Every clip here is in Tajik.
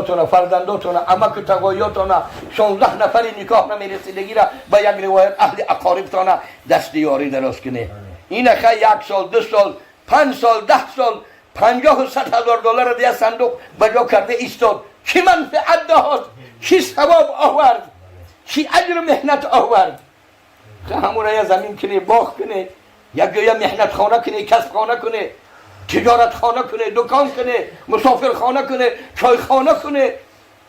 Тона, фарзандотона, амаку тағоётона, 16 нафари никоҳ намерасидагира, ба як ривоят аҳли ақорибтона дасти ёрӣ дароз кунед. Ина хай, як сол, 2 сол, 5 сол, 10 сол, 50-у 100 ҳазор доллара дия сандуқ ба ҷо карда истод. Чӣ манфиат дод? Чӣ савоб овард? Чӣ аҷру меҳнат овард? Ҳамура я замин кунед, боғ кунед, як ҷоя меҳнатхона кунед, касбхона кунед, тиҷоратхона кунед, дукон кунед, мусофирхона кунед, чойхона кунед,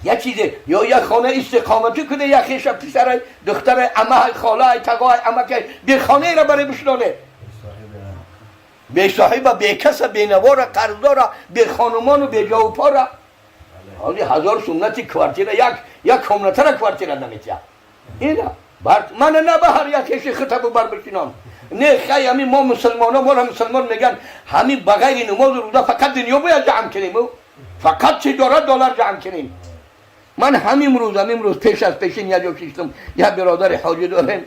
як чизе, ё як хона истиқоматӣ кунед, як хеша, писарай, духтарай, амаҳай, холаай, тағоай, амакай бехонаеро барои бишнонед, бесоҳиба, бекаса, бенавора, қарздора, бехонумону беҷовупора. Ҳоли 1000 суннати квартира, як як комнатара квартира наметиҳад. Ина мана на ба ҳар як хеши хитабу бар бишинон. Не, хай, ҳамин мо мусулмоно, моро мусулмон меган, ҳамин ба ғайри намозу рӯза фақат дунё бояд ҷамъ кунем, фақат тиҷорат, доллар ҷамъ кунем. Ман ҳамин рӯз пеш аз пешин як ҷо шиштам, як бародари ҳоҷӣ дорем,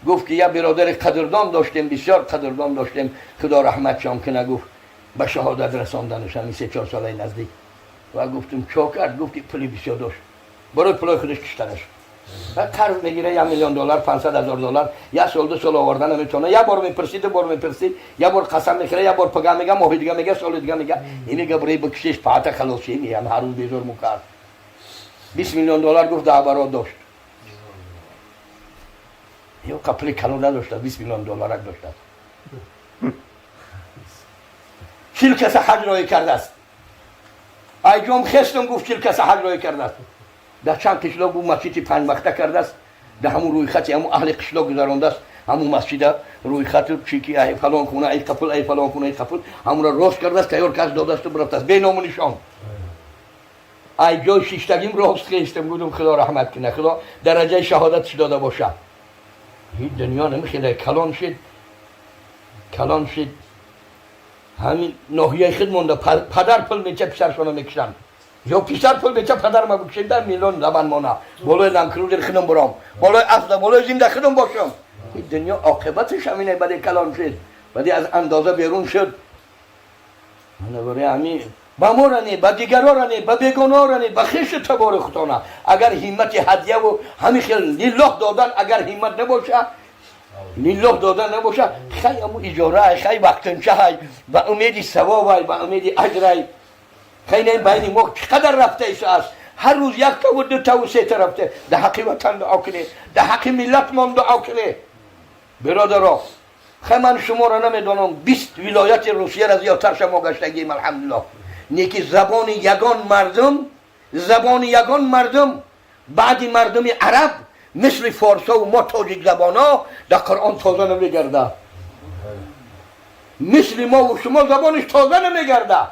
гуфт ки як бародари қадрдон доштем, бисёр қадрдон доштем, худо раҳматшон куна, гуфт, ба шаҳодат расонданаш ҳамин 3-4 солаи наздик. Ва гуфтум: «Чо кард?» Гуфт ки пули бисёр дошт, барои пулои худаш киштанаш қарз мегира, 1 миллион доллар, 500 ҳазор доллар, як сол, 2 сол оварда наметавона. Як бор мепурсид, ду бор мепурсид, як бор қасам мехӯра, як бор пага мега, моҳи дига мега, соли дига мега. Ин мега, барои бикушеш паата халосӣ меям, ҳар рӯз безор мукард. 20 миллион доллар, гуфт, даҳбарот дошт. Ё пули калон надошта, 20 миллион долларак доштааст. 40 каса ҳаҷ роҳӣ кардааст. Айҷом хестам, гуфт, 40 каса ҳаҷ роҳӣ кардааст. Дар чанд қишлоқ бу масҷиди панҷвақта кардааст, дар ҳамун рӯйхати ҳамун аҳли қишлоқ гузарондааст, ҳамун масҷида рӯйхату чи ки ай фалон хона, ай қапул, ай фалон хона, ай қапул, ҳамура рост кардааст, тайёр кас додасту бирафтааст беному нишон. Ай ҷой шиштагим рост хестам, гудум: «Худо раҳмат кунад, худо дараҷаи шаҳодатш дода бошад». Ҳеҷ дунё намехеле. Калон шид, калон шид, ҳамин ноҳияи худ монда, падар пул меча, писаршона мекушанд, ё писар пул меча, падар ма бикушем, дар миллион заман мона, болои Ленд Крузер худам буром, болои асда, болои зинда худам бошам. Ин дунё оқибаташ ҳамине. Баъде калон шид, баъде аз андоза берун шуд. Барои ҳамин ба мора не, ба дигарора не, ба бегонора не, ба хешу табори худона агар ҳиммати ҳадьяву ҳамин хел лиллоҳ додан агар ҳиммат набоша, лиллоҳ додан набоша, хай, аму иҷораай, хай, вақтинчаҳай, ба умеди савобай, ба умеди аҷрай. Хай, не, байни мо чӣ қадар рафта аст? Ҳар рӯз яктаву дутаву сета рафта. Дар ҳаққи ватан дуо кунед, дар ҳаққи миллатмон дуо кунед, бародаро. Хай, ман шуморо намедонам, 20 вилояти Русияро зиёдтар шумо гаштагием, алҳамдулиллоҳ. Неки забони ягон мардум, забони ягон мардум баъди мардуми араб мисли форсову мо тоҷикзабонҳо дар Қуръон тоза намегарда. Мисли мову шумо забониш тоза намегарда.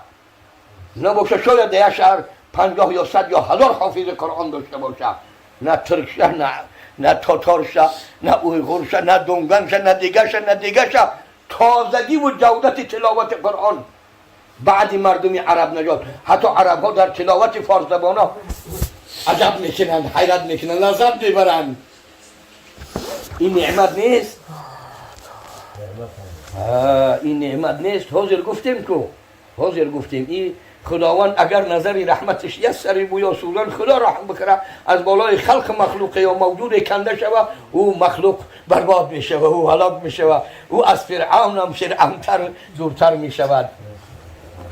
Набоша, шояд дар як шаҳр 50 ё 100 ё 1000 ҳофизи Қуръон дошта боша. На туркша, на тоторша, на уйғурша, на дунганша, на дигаша, на дигаша тозагиву ҷавдати тиловати Қуръон баъди мардуми араб наҷот. Ҳатто арабҳо дар тиловати форсзабонҳо аҷаб мекунанд, ҳайрат мекунанд, лаззат мебаранд. Ин неъмат нест? Ин неъмат нест? Ҳозир гуфтем ку, ҳозир гуфтем, ин худованд агар назари раҳматиш як сари бӯё сӯзан, худо раҳм бикара, аз болои халқи махлуқе ё мавҷуде канда шава, ӯ махлуқ барбод мешава, ӯ ҳалок мешава, ӯ аз фиръавнам фиръавнтар зуртар мешавад.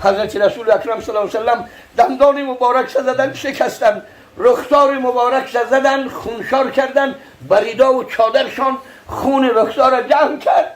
Ҳазрати Расули Акрам саллаллоҳу алайҳи васаллам дандони муборакша задан, шикастан, рухсори муборакша задан, хуншор кардан, ба ридову чодаршон хуни рухсора ҷамъ кард,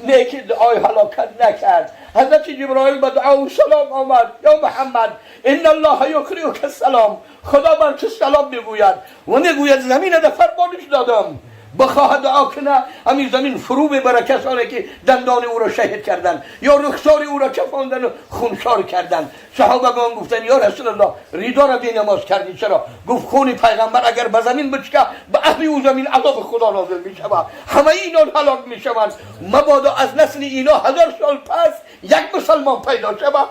неки дуои ҳалокат накард. Ҳазрати Ҷиброил ба дуову салом омад: «Ё Муҳаммад, инна Аллоҳа юқриука салом, худо бар ту салом мегӯяд ва мегӯяд замина да фармониш додам, бихоҳад дуо куна, ҳамин замин фурӯ мебара касоне ки дандони ӯро шаҳид карданд ё рухсори ӯро чафондану хуншор карданд». Саҳобагон гуфтанд: «Ё Расулаллоҳ, ридоро бенамоз кардӣ чаро?» Гуфт: «Хуни пайғамбар агар ба замин бичка, ба аҳли ӯ замин азоби худо нозил мешавад, ҳамаи инон ҳалок мешаванд. Мабодо аз насли ино 1000 сол пас як мусалмон пайдо шавад».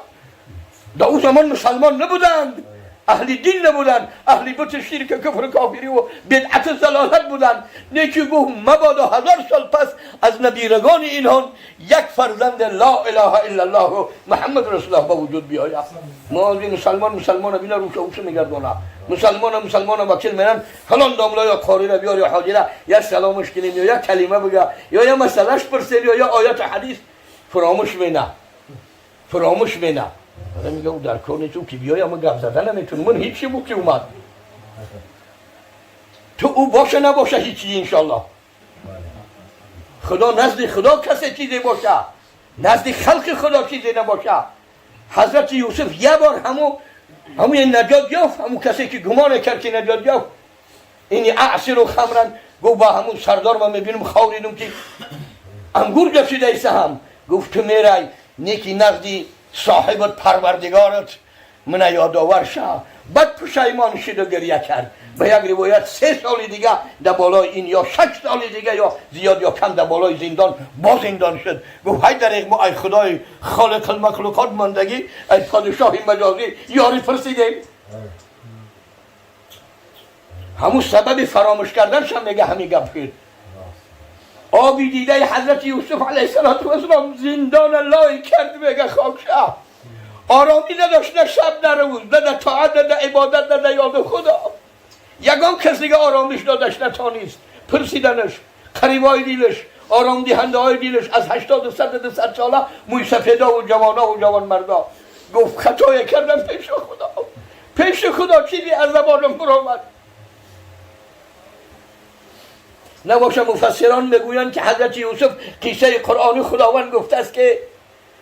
Да ӯ замон мусалмон набуданд. اهل دین نبودن، اهل بت شرک کفر کافری و بدعت ضلالت بودن. نیکی گفت مبادا 1000 سال پس از نبیرگان اینها یک فرزند لا اله الا الله و محمد رسول الله به وجود بیاید. ما از مسلمان مسلمان بینا روش اوش میگردانه، مسلمان مسلمان وکیل میرن فلان داملا یا قاری را بیار یا حاجی را، یا سلامش کنیم یا یک کلمه بگه یا یه مسئلهش پرسید یا آیت حدیث، فراموش مینه، فراموش مینه. آدم میگه او در کار نیست، او که بیای اما گپ زدن نمیتونه. من هیچی بود که اومد تو او باشه نباشه هیچی، انشالله خدا نزد خدا کسی چیزی باشه، نزد خلق خدا چیزی نباشه. حضرت یوسف یه بار همو نجات یافت، همو کسی که گمان کرد که نجات یافت. إني أعصر خمرا، گفت با همون سردار من میبینم خواب دیدم که انگور جوشیده ایسته. هم گفت تو میرای نیکی نزدی صاحبت پروردگارت من یادآور شه. بعد پشیمان شد و گریه کرد. به یک روایت 3 سال دیگه در بالای این یا 6 سال دیگه یا زیاد یا کم در بالای زندان با زندان شد. گفت های دریغ، ما ای خدای خالق المخلوقات ماندگی، ای پادشاه مجازی یاری پرسیدیم. همون سبب فراموش کردنش هم میگه همین گپ شد. آبی دیده حضرت یوسف علیه السلام زندان لای کرد، میگه خاک شه. آرامی نداشت، نه شب نه روز، نه در طاعت، نه در عبادت، نه در یاد خدا. یگان کس دیگه آرامش دادش نتانیست. پرسیدنش قریبای دیلش، آرام دهنده های دیلش، از 80 و 100 و 100 ساله، موی سفیدا و جوانا و جوان مردا، گفت خطای کردم پیش خدا، پیش خدا چیزی از زبانم برآمد. نباشه مفسران میگویند که حضرت یوسف قصه قرآنی خداوند گفته است که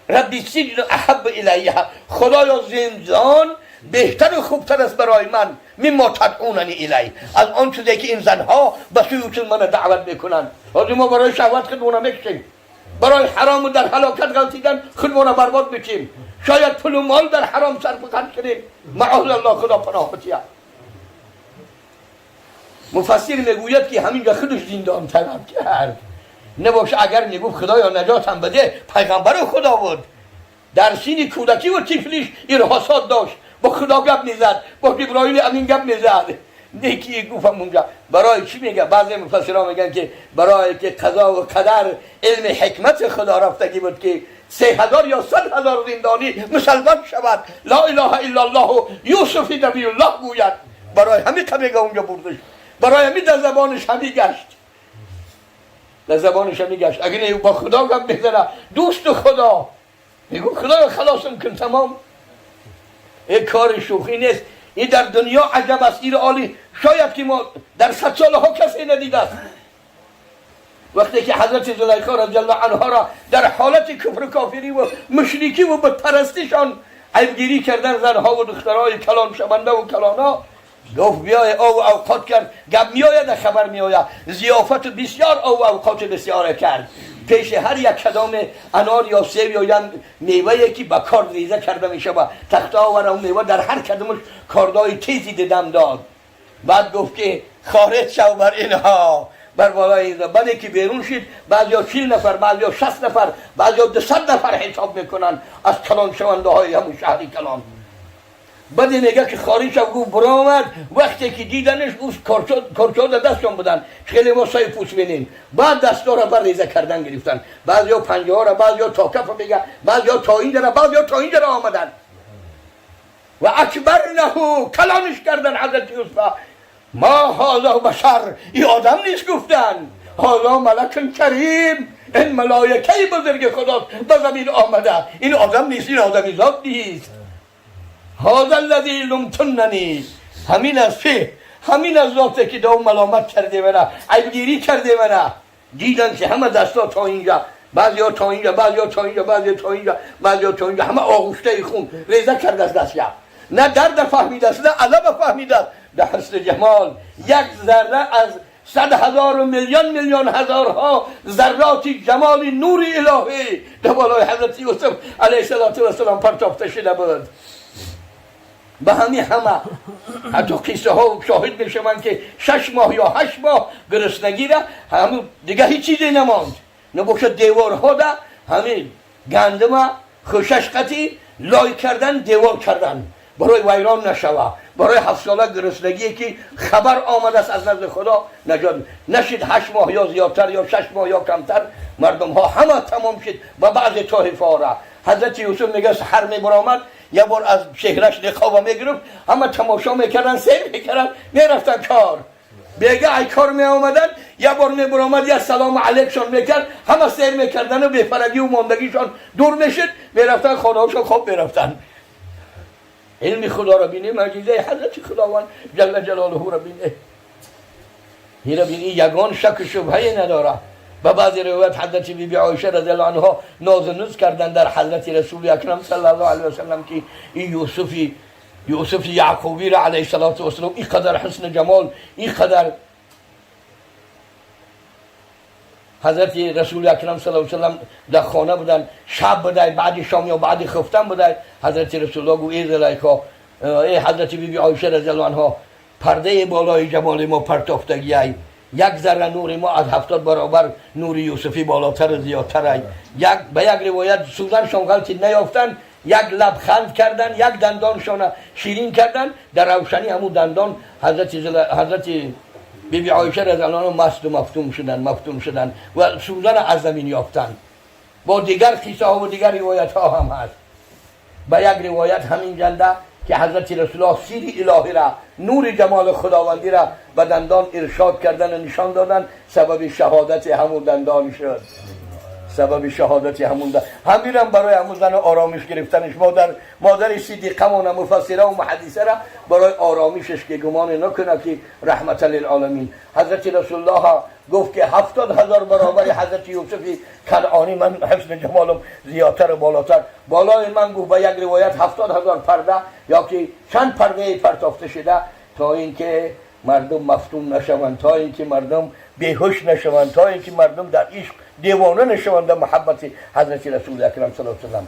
رب السجن أحب إلي، خدایا زندان بهتر و خوبتر است برای من، مما تدعونني إليه، از آن چیزی که این زنها به سوی چیز من دعوت میکنند. حاضر ما برای شهوت خودمون میکشیم، برای حرام و در هلاکت غلطیدن خودمون برباد میکنیم. شاید پول و مال در حرام صرف خرج کنیم، معاذ الله، خدا پناه بتیه. مفسر میگوید که همینجا خودش زندان طلب کرد. نباشه اگر میگفت خدایا نجاتم بده، پیغمبر خدا بود، در سین کودکی و طفلیش ارهاصات داشت، با خدا گپ میزد، با جبرائیل امین گپ میزد. نیکی گفتم اونجا برای چی میگه؟ بعضی مفسران میگن که برای که قضا و قدر علم حکمت خدا رفتگی بود که 3000 یا 100,000 زندانی مسلمان شود، لا اله الا الله و یوسف نبی الله گوید. برای همین میگه اونجا بردش، برای همین در زبانش همی گشت، در زبانش همی گشت. اگر با خدا گپ میزنه، دوست خدا، میگو خدا خلاصم کن، تمام. این کار شوخی نیست. این در دنیا عجب است. این عالی شاید که ما در 100 سال ها کسی ندیده است. وقتی که حضرت زلیخا رضی الله عنها را در حالت کفر و کافری و مشرکی و بتپرستیشان عیبگیری کردن زنها و دخترهای کلان شونده و کلانا، گفت بیای او اوقات کرد. گپ میآید، خبر میآید. ضیافت بسیار او اوقات بسیار کرد. پیش هر یک کدام انار یا سیب یا یا میوه که با کارد ریزه کرده میشه و تخته آور اون میوه، در هر کدامش کاردای تیزی ددم داد. بعد گفت که خارج شو بر اینها، بر بالای اینها. بعد که بیرون شد، بعضی 40 نفر، بعضی 60 نفر، بعضی 200 نفر حساب میکنن از کلان شونده های همون شهری کلان. بعد میگه که خارج شو، گفت برآمد. وقتی که دیدنش، او کارچا در دستشان بودن، خیلی ما سای پوست بینیم. بعد دستا را بر ریزه کردن گرفتن. بعضی ها پنجه ها را، بعضی ها تا کف میگه، بعضی ها تا این را، بعضی ها تا این را آمدن و أكبرنه، کلانش کردن حضرت یوسف. ما هذا بشر، این آدم نیست. گفتن هذا ملك کریم، این ملائکه بزرگ خدا به زمین آمده. این آدم نیست، این آدمی ذات نیست. هذا الذي لمتنني، همین از فه، همین از ذاته که دو ملامت کرده منه، عیبگیری کرده منه. دیدن که همه دستا تا اینجا، بعضی ها تا اینجا، بعضی ها تا اینجا، بعضی تا اینجا، بعضی ها تا اینجا، همه آغشته خون، ریزه کرده از دست. نه درد فهمیده است، نه عذاب فهمیده است. در حسن جمال یک ذره از 100,000 و میلیون میلیون هزارها ذرات جمال نور الهی در بالای حضرت یوسف علیه السلام پرتافته شده بود. به همین همه حتی قصه ها شاهد میشوند که 6 ماه یا 8 ماه گرسنگی را همون دیگه هیچ چیزی نماند. نباشه دیوارها ده همین گندم خوشش قطی لای کردن، دیوار کردن برای ویران نشوه. برای 7 ساله گرسنگی که خبر آمده است از نزد خدا نجات نشید. 8 ماه یا زیادتر یا 6 ماه یا کمتر مردم ها همه تمام شد و بعض طایفه ها را. حضرت یوسف میگه سحر میبرآمد، یه بار از چهرش نقاب میگرفت، همه تماشا میکردن، سیر میکردن، میرفتن کار. بیگه ای کار می آمدن، یه بار میبرآمد، یه سلام علیکشان میکرد، همه سیر میکردن و بیپرگی و ماندگیشان دور میشد، میرفتن خانه هاشون خواب میرفتن. علم خدا را بینه، معجزه حضرت خداوند جل جلاله را بینه. این را بینه، یگان شک و شبهه نداره. به بعضی روایت حضرت بی بی عایشه رضی الله عنها ناز و نوز کردن در حضرت رسول اکرم صلی الله علیه و سلم که این یوسف یعقوبی را علیه الصلاة والسلام اینقدر حسن جمال، اینقدر حضرت رسول اکرم صلی الله علیه و سلم در خانه بودن، شب بوده، بعد شام یا بعد خفتن بوده. حضرت رسول الله گفت ای زلیخا، ای حضرت بی بی عایشه رضی الله عنها، پرده بالای جمال ما پرتافتگی ای، یک ذره نور ما از 70 برابر نور یوسفی بالاتر و زیادتر ای. یک به یک روایت سوزنشان غلطی نیافتن، یک لبخند کردن، یک دندانشان شیرین کردن، در روشنی همون دندان حضرت بی بی عایشه رضی الله عنها مست و مفتون شدن، مفتون شدن و سوزن از زمین یافتن. با دیگر قصه ها و دیگر روایت ها هم هست. به یک روایت همین جنده که حضرت رسول الله سیر الهی را، نور جمال خداوندی را به دندان ارشاد کردن و نشان دادن، سبب شهادت همون دندان شد. سبب شهادت همون دندان. همینم برای همون زن آرامش گرفتنش، مادر صدیقه مفسره و محدثه را برای آرامشش که گمان نکنه که رحمت للعالمین. حضرت رسول الله گفت که 70,000 برابر حضرت یوسف کنعانی من حسن جمالم زیادتر و بالاتر. بالای من گفت به یک روایت 70,000 پرده یا که چند پرده پرتافته شده تا اینکه مردم مفتون نشوند، تا اینکه مردم بیهوش نشوند، تا اینکه مردم در عشق دیوانه نشوند در محبت حضرت رسول اکرم صلی الله علیه و سلم.